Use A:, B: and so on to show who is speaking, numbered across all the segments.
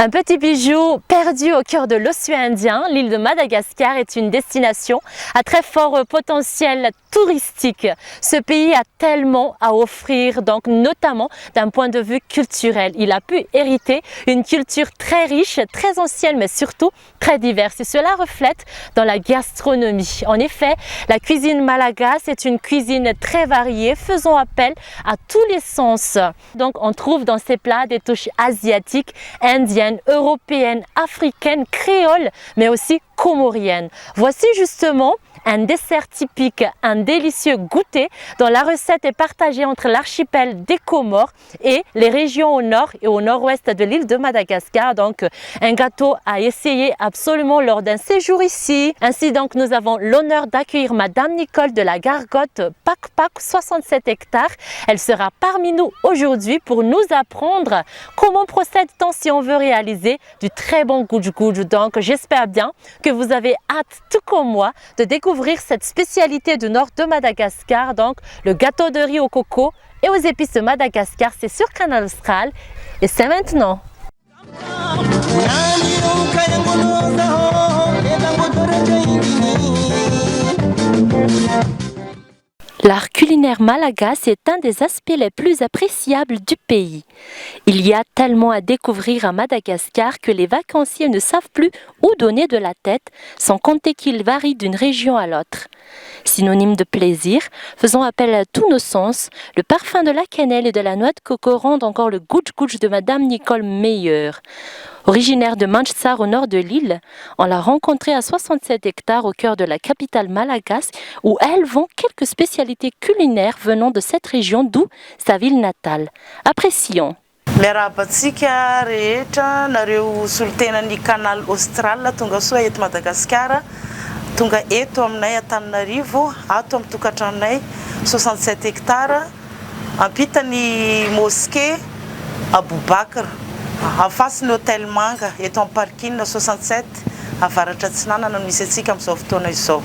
A: Un petit bijou perdu au cœur de l'océan Indien, l'île de Madagascar est une destination à très fort potentiel touristique. Ce pays a tellement à offrir, donc notamment d'un point de vue culturel. Il a pu hériter une culture très riche, très ancienne, mais surtout très diverse. Et cela reflète dans la gastronomie. En effet, la cuisine malagasy est une cuisine très variée, faisant appel à tous les sens. Donc on trouve dans ces plats des touches asiatiques, indiennes, européennes, africaines, créoles, mais aussi comoriennes. Voici justement un dessert typique, un délicieux goûter dont la recette est partagée entre l'archipel des Comores et les régions au nord et au nord-ouest de l'île de Madagascar. Donc un gâteau à essayer absolument lors d'un séjour ici. Ainsi donc nous avons l'honneur d'accueillir Madame Nicole de la Gargote Pak Pak 67 hectares. Elle sera parmi nous aujourd'hui pour nous apprendre comment procède-t-on si on veut réaliser du très bon godrogodro. Donc j'espère bien que vous avez hâte, tout comme moi, de découvrir cette spécialité du nord de Madagascar, donc le gâteau de riz au coco et aux épices de Madagascar. C'est sur Canal Austral et c'est maintenant. L'art culinaire malagasy est un des aspects les plus appréciables du pays. Il y a tellement à découvrir à Madagascar que les vacanciers ne savent plus où donner de la tête, sans compter qu'il varie d'une région à l'autre. Synonyme de plaisir, faisant appel à tous nos sens, le parfum de la cannelle et de la noix de coco rendent encore le godrogodro de Madame Nicole meilleur. Originaire de Mandritsara au nord de l'île, on l'a rencontrée à 67 hectares au cœur de la capitale malagasy où elle vend quelques spécialités culinaires venant de cette région d'où sa ville natale. Apprécions.
B: Miarahaba antsika rehetra nareo solontenan'ny Canal Austral tonga soa eto Madagasikara, tonga eto aminay Antananarivo, ato amin'ny tokantranonay 67 hectares, ampitan'ny mosquée Aboubakr, afasin'ny Hôtel Manga eto amin'ny parking 67 avaratra atsinanana no misy antsika amin'izao fotoana izao.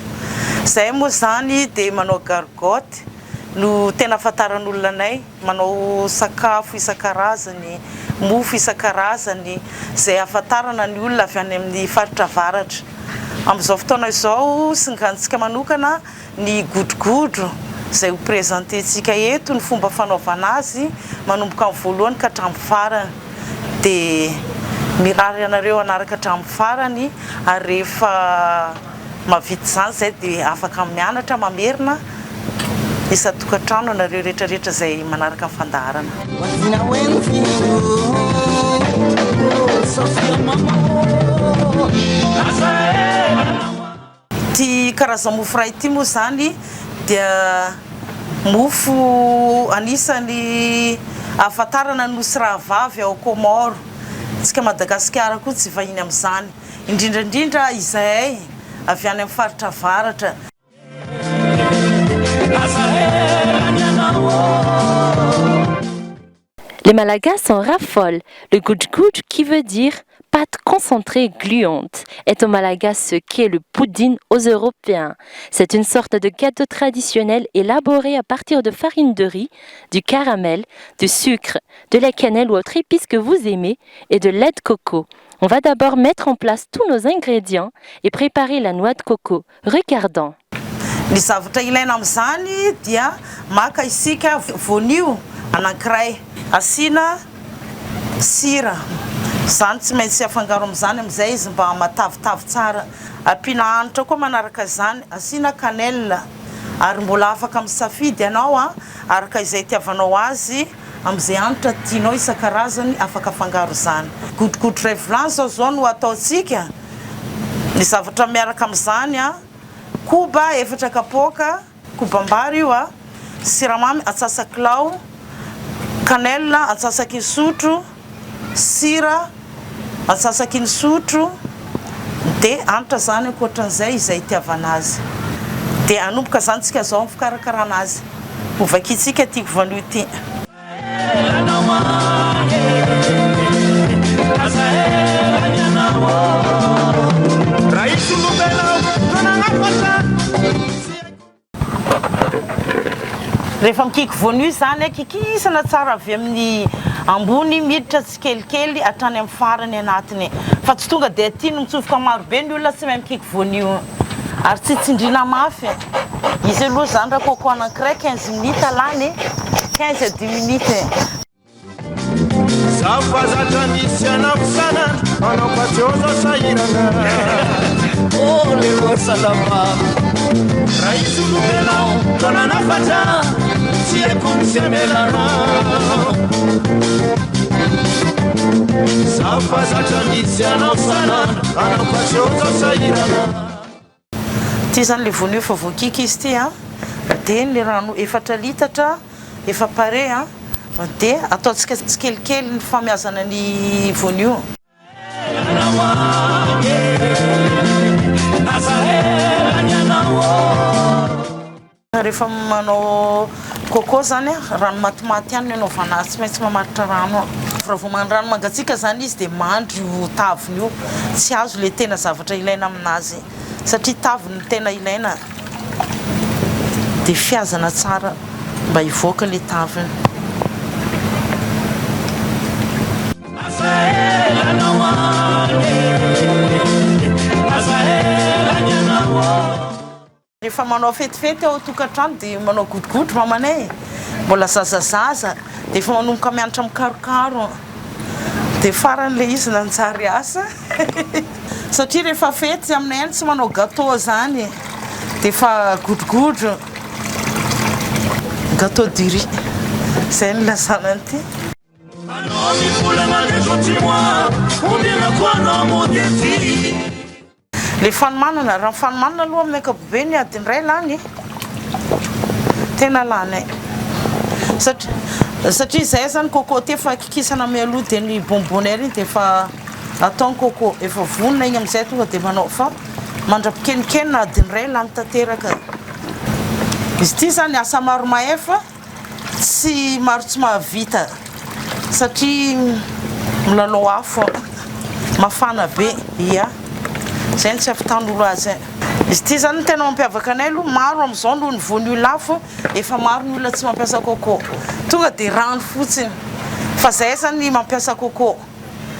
B: Izahay moa izany dia manao gargote no tena ahafantaran'olona anay. Manao sakafo isan-karazany, mofo isan-karazany izay ahafantarana ny olona avy any amin'ny faritra avaratra. Amin'izao fotoana izao, singantsika manokana ny godrogodro izay ho présenter-ntsika eto, ny fomba fanaovana azy manomboka amin'ny voalohany ka hatramin'ny farany. Dia mirary anareo hanaraka hatramin'ny farany ary rehefa Mahavita izany izay dia afaka mianatra mamerina isan-tokantrano ianareo rehetra rehetra izay manaraka ny fandaharana. Ity karaza-mofo iray ity moa izany dia mofo anisan'ny ahafantarana ny nosy rahavavy ao Comores. Antsika Madagasikara koa tsy vahiny amin'izany. Indrindra indrindra izahay avy any amin'ny faritra avaratra.
A: Les Malagasy en raffolent, le godrogodro qui veut dire pâte concentrée gluante est aux Malagasy ce qu'est le pudding aux Européens. C'est une sorte de gâteau traditionnel élaboré à partir de farine de riz, du caramel, du sucre, de la cannelle ou autre épice que vous aimez et de lait de coco. On va d'abord mettre en place tous nos ingrédients et préparer la noix de coco. Regardons.
B: Ny zavatra ilaina amin'izany dia maka isika voanio anankiray, asiana sira, izany tsy maintsy afangaro amin'izany amin'izay izy mba matavitavy tsara, ampiana hanitra koa manaraka izany, asiana cannelle ary mbola afaka misafidy ianao araka izay itiavanao azy. Amin'izay hanitra tianao isan-karazany afaka afangaro izany. Godrogodro iray vilany izao izao no ataontsika, ny zavatra miaraka amin'izany an, koba efatra kapoaka, kobam-bary io an, siramamy antsasa-kilao, cannelle antsasaky ny sotro, sira antsasaky ny sotro, dia hanitra izany ankoatran'izay izay itiavana azy. Dia hanomboka izany tsika izao amin'ny fikarakarana azy. Ho vakintsika ity voanio ity. Rehefa mikiky voanio izany, kikisana tsara avy amin'ny Ambony miditra tsikelikely hatrany amin'ny farany anatiny fa tsy tonga dia aty no mitsofoka maro be ny olona tsy mahay mikiky voanio ary tsy tsindriana mafy izy aloha zany raha coco anankiray 15 minutes lany 15 à 10 minutes.
C: Zaho fa zatra misy anao isan'andro anao fa tsy eo zao sahirana Oh le salama Raha hisoloky anao toa nanafatra Tsy haiko ny tsy hamelanao Zaho fa zatra misy anao isan'andro anao fa tsy eo zao sahirana.
B: Ity zany le voanio efa voakiky izy ity an, dia ny rano efatra litatra efa pare an, dia ataontsika tsikelikely ny famiazana ny voanio. Rehefa manao coco zany rano matimaty ihany no anaovana azy, tsy maintsy mamaritra rano. Raha vao mandry rano mangatsiaka zany izy dia mandry io taviny io, tsy azo ilay tena zavatra ilaina aminazy satria taviny no tena ilaina dia fihazana tsara mba hivoaka ilay taviny. Rehefa manao fetifety ao an-tokantrano dia manao godrogodro mamanay e, mbola zazazaza dia efa manomboka mianatra mikarokaro dia farany ilay izy nanjary asa satria rehefa fety aminay any tsy manao gâteau zany dia efa godrogodro, gâteau du riz izay no ilazana an'ity. Le fanomanana, raha ny fanomanana aloha amin'ny ankapobeny adiny iray lany e, tena lany e, satria satria izay zany cocotte efa kikisana mialoha dia ny bonbonnière iny dia efa atao ny coco, efa vonona iny amin'izay tonga dia manao fa mandra-pikenikenina adiny iray lany tanteraka. Izy ity zany asa maro mahefa. Tsy maro tsy mahavita satria milalao afo mafana be ia zay no tsy ahavitan'olo azy e. Izy ity zany ny tena mampiavaka anay aloha maro amin'izao noho ny voanio lafo efa maro ny olona tsy mampiasa coco tonga dia rano fotsiny fa zay zany mampiasa coco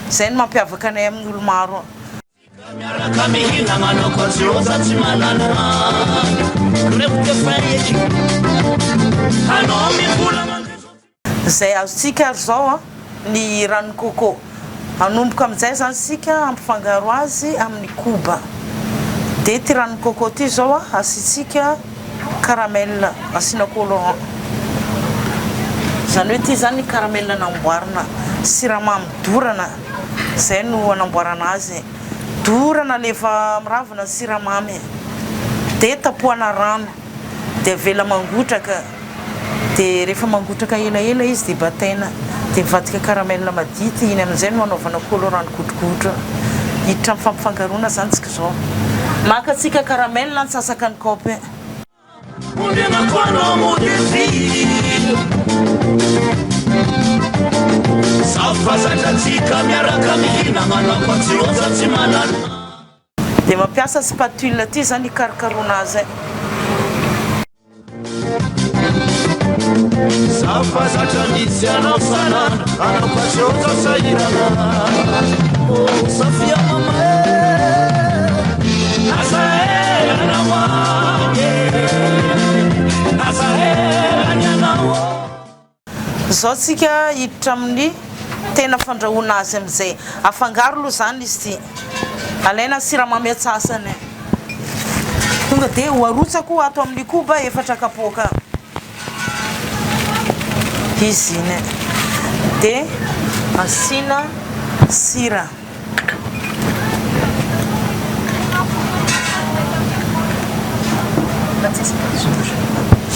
B: zay no mampiavaka anay amin'ny olo maro.
C: Miaraka mihinagna anao ko tsy oza tsy malala Crève de faim eky Anao mivolagna.
B: Izay azontsika ary izao an, ny ranon'ny coco. Hanomboka amin'izay izany isika hampifangaro azy amin'ny koba. Dia ity ranon'ny coco ity izao an, asiantsika caramel, asiana colorant. Izany hoe ity izany caramel namboarina, siramamy dorana. Zay no anamboarana azy. Dorana le efa miravina ny siramamy de tapohana rano de avela mangotraka de rehefa mangotraka elaela izy de bataina de mivadika caramel madity iny amin'izay no anaovana colorant godrogodro. Hiditra amin'ny fampifangaroana zany tsika zao. Maka tsika caramel antsasaka ny kaopy. Dia mampiasa spatule ity zany hikarokaroana azy e. Izao tsika hiditra amin'ny tena fandrahoana azy amin'izay. Afangaro aloha izany izy ity. Alaina ny siramamy atsasany. Tonga dia ho arotsako ato amin'ny koba efatra kapoaka. Izy iny. Dia asiana sira.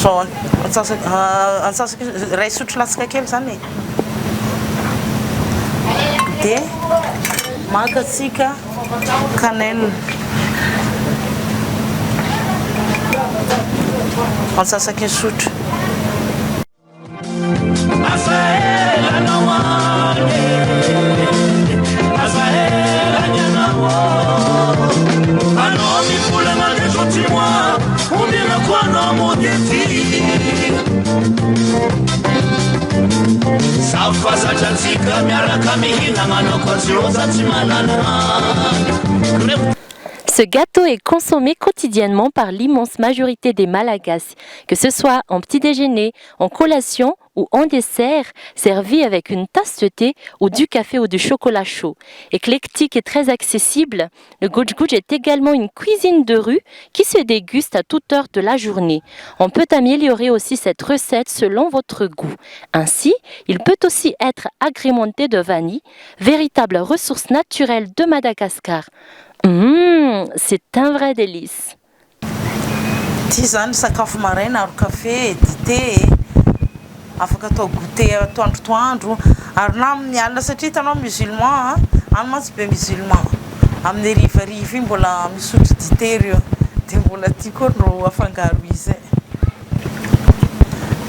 B: Zao antsasaka antsasaka iray sotro latsaka kely zany e. Dia maka antsika cannelle. Antsasaky ny sotro.
A: Ce gâteau est consommé quotidiennement par l'immense majorité des Malagasy, que ce soit en petit déjeuner, en collation ou en dessert, servi avec une tasse de thé ou du café ou du chocolat chaud. Éclectique et très accessible, le godrogodro est également une cuisine de rue qui se déguste à toute heure de la journée. On peut améliorer aussi cette recette selon votre goût. Ainsi, il peut aussi être agrémenté de vanille, véritable ressource naturelle de Madagascar. Mmh, c'est un vrai délice.
B: Ty zany sakafo maraina aro kafe, dité, afaka atao goûter atoandrotoandro ary na amin'ny alina, satria hitanao musulman any mantsy be musulman, amin'ny harivariva iny mbola misotro dité reo, dia mbola ty koa no afangaro izy e.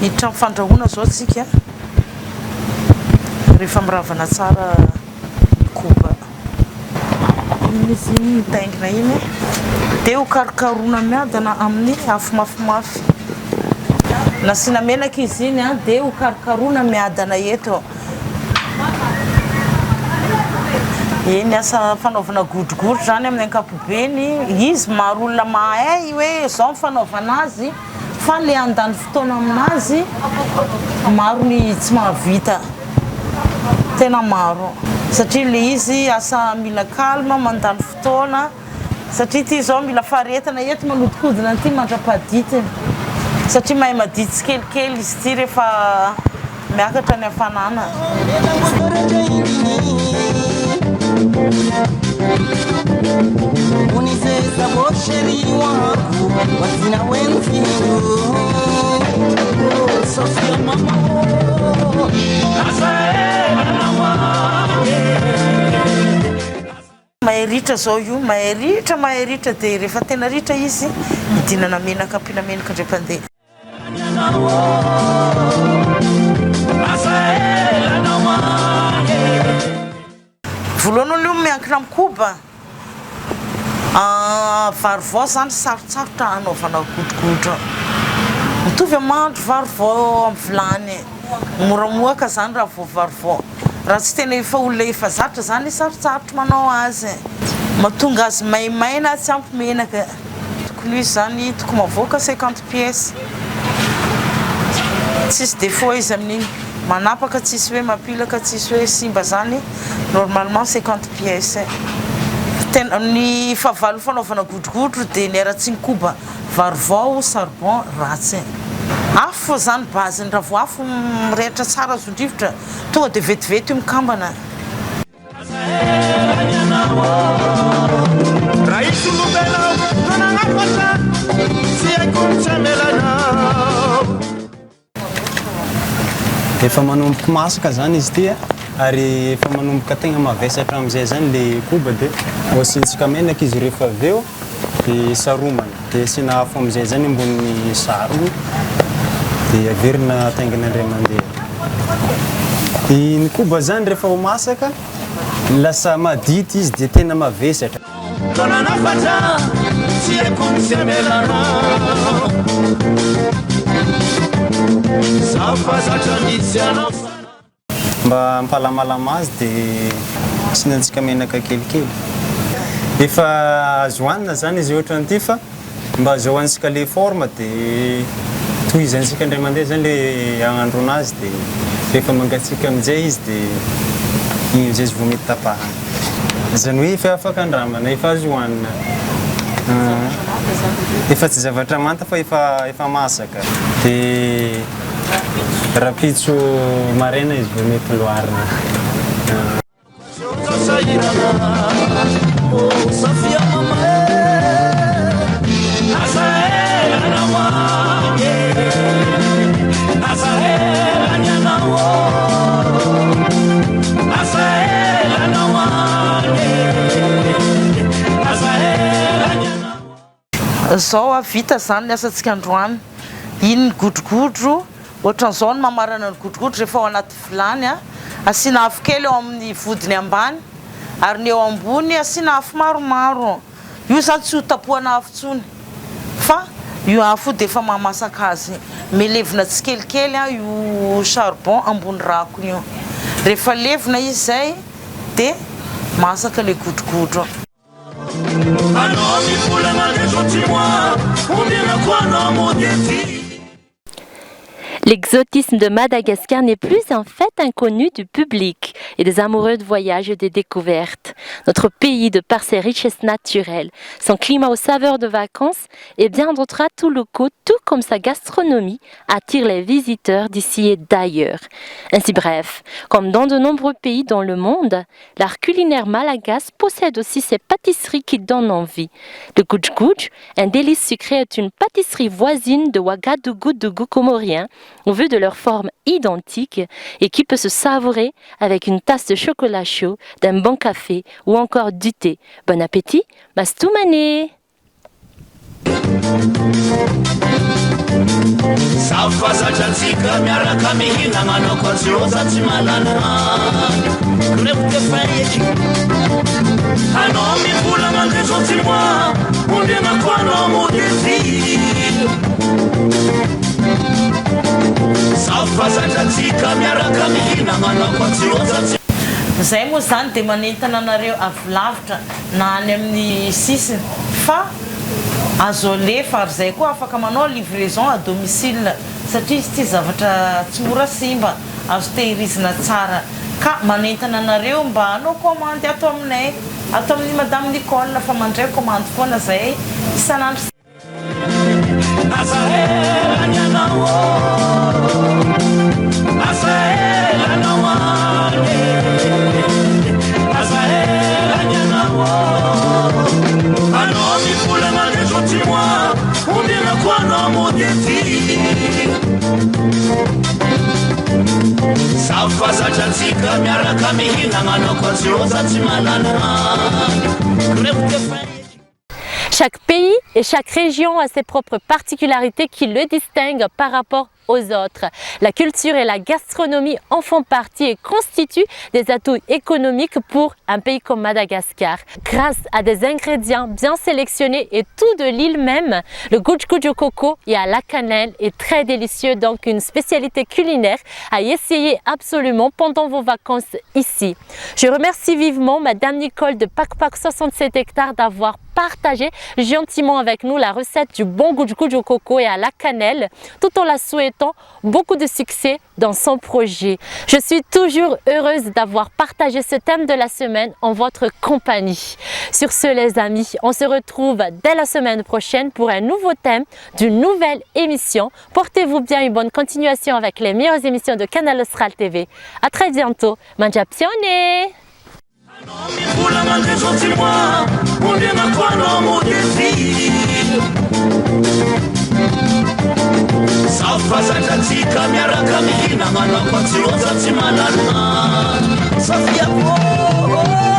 B: Hiditra amin'ny fandrahoana zao tsika rehefa miravana tsara ny koba. Iny izy iny mitaingina iny dia ho karokaroana miadana amin'ny afo mafimafy. Nasiana menaka izy iny dia ho karokaroana miadana eto. Eny, asa fanaovana godrogodro izany amin'ny ankapobeny. Izy maro olona mahay hoe izao ny fanaovana azy fa le handany fotoana aminazy maro ny tsy mahavita. Tena maro satria le izy asa mila calme, mandany fotoana satria ity izao mila faharetana eto manodikodina an'ity mandra-paditiny satria mahay madity tsikelikely izy ity rehefa miakatra ny hafanana. Mahay ritra zao io, mahay ritra, mahay ritra dia rehefa tena ritra izy idinana menaka, ampiana menaka indray mpandeha. Voalohany aloha miankina amin'ny koba, vary vao zany sarotsarotra hanaovana godrogodro, mitovy amin'ny mahandro vary vao amin'ny vilany, mora mohaka zany raha vao vary vao, raha tsy tena efa olona efa zatra zany sarotsarotra manao azy, mahatonga azy maimaina tsy ampy menaka. Tokony hisy zany tokony mavoaka 50 pièces tsisy défaut izy amin'igny, manapaka tsisy hoe mampilaka tsisy hoe simba zany normalement 50 pièces. Tena ny fahavalon'ny fanaovana godrogodro dia ny haratsian'ny koba, vary vao, charbon ratsy. Afo zany base-ny, raha vao afo mirehitra tsara azon-drivotra tonga dia vetivety io mikambana.
D: Efa manomboka masaka zany izy ity ary efa manomboka tegna mavesatra amizay zany le koba de asiantsika menaka izy rehefa avy eo de saromana de asiana afo amizay zany ambonin'ny sarogno de averina ataingina indray mandeha. Ny koba zany rehefa ho masaka lasa madity izy de tena mavesatra. Mba hampalamalama azy dia asiantsika menaka kelikely. Efa azo hohanina zany izy ohatran'ity fa mba azahoantsika le forme dia tohizantsika indray mandeha zany le hahandroana azy dia rehefa mangatsiaka amin'izay izy dia iny amin'izay izy vao mety tapahana. Izany hoe efa afaka andramana, efa azo hohanina. Efa tsy zavatra manta fa efa efa masaka. Dia Rahampitso maraina izy vao mety loarina.
B: Zao a, vita zany ny asantsika androany, iny ny godrogodro, ohatran'izao ny mamarana ny godrogodro rehefa ao anaty vilany a, asiana afo kely eo amin'ny vodiny ambany ary ny eo ambony asiana afo maromaro, io zany tsy ho tapohana afo intsony fa io afo io dia efa mahamasaka azy, milevina tsikelikely io charbon ambony rakony io. Rehefa levona izy izay dia masaka ilay godrogodro.
C: Anao mivolagna le gentil moi ombianako anao mody aty.
A: L'exotisme de Madagascar n'est plus en fait inconnu du public et des amoureux de voyage et de découvertes. Notre pays, de par ses richesses naturelles, son climat aux saveurs de vacances et bien d'autres atouts locaux, tout comme sa gastronomie, attire les visiteurs d'ici et d'ailleurs. Ainsi bref, comme dans de nombreux pays dans le monde, l'art culinaire malagasy possède aussi ses pâtisseries qui donnent envie. Le godrogodro, un délice sucré, est une pâtisserie voisine de Ouagadougou comorien, au vu de leur forme identique et qui peut se savourer avec une tasse de chocolat chaud, d'un bon café ou encore du thé. Bon appétit, mazotoa homana!
C: Safa zatra antsika miaraka mihinagna anao koa tsy roza tsy mahalala crève de faim eky anao mivolagna ndre gentil moi ombianako anao mody aty Safa zatra antsika miaraka mihinagna anao koa tsy roza tsy
B: Zay moa zany dia manentana anareo avy lavitra na any amin'ny sisiny fa azo alefa ary zay koa afaka manao livraison à domicile satria izy ity zavatra tsy mora simba azo tehirizina tsara ka manentana anareo mba hanao commande ato aminay ato amin'ny madame Nicole fa mandray commande foana zay isan'andro.
C: Asa ela ny anao ô Asa ela anao any Asa ela ny anao ô Anao mivolagna le gentil moi Ombianako anao mody aty Safa zatra antsika miaraka mihinagna anao koa tsy roza tsy mahalala Crève de faim.
A: Chaque pays et chaque région a ses propres particularités qui le distinguent par rapport aux autres. La culture et la gastronomie en font partie et constituent des atouts économiques pour un pays comme Madagascar. Grâce à des ingrédients bien sélectionnés et tout de l'île même, le godrogodro au coco et à la cannelle est très délicieux, donc une spécialité culinaire à essayer absolument pendant vos vacances ici. Je remercie vivement Madame Nicole de Pakpak 67 hectares d'avoir partagé gentiment avec nous la recette du bon godrogodro au coco et à la cannelle, tout en la souhaitant beaucoup de succès dans son projet. Je suis toujours heureuse d'avoir partagé ce thème de la semaine en votre compagnie. Sur ce, les amis, on se retrouve dès la semaine prochaine pour un nouveau thème d'une nouvelle émission. Portez-vous bien, une bonne continuation avec les meilleures émissions de Canal Austral TV. À très bientôt. Mandra-pihaona!
C: Anao mivolagna ndre gentil moi Ombianako anao mody aty Safa zatra antsika miaraka mihinagna anao koa tsy roza tsy mahalala Safia ô.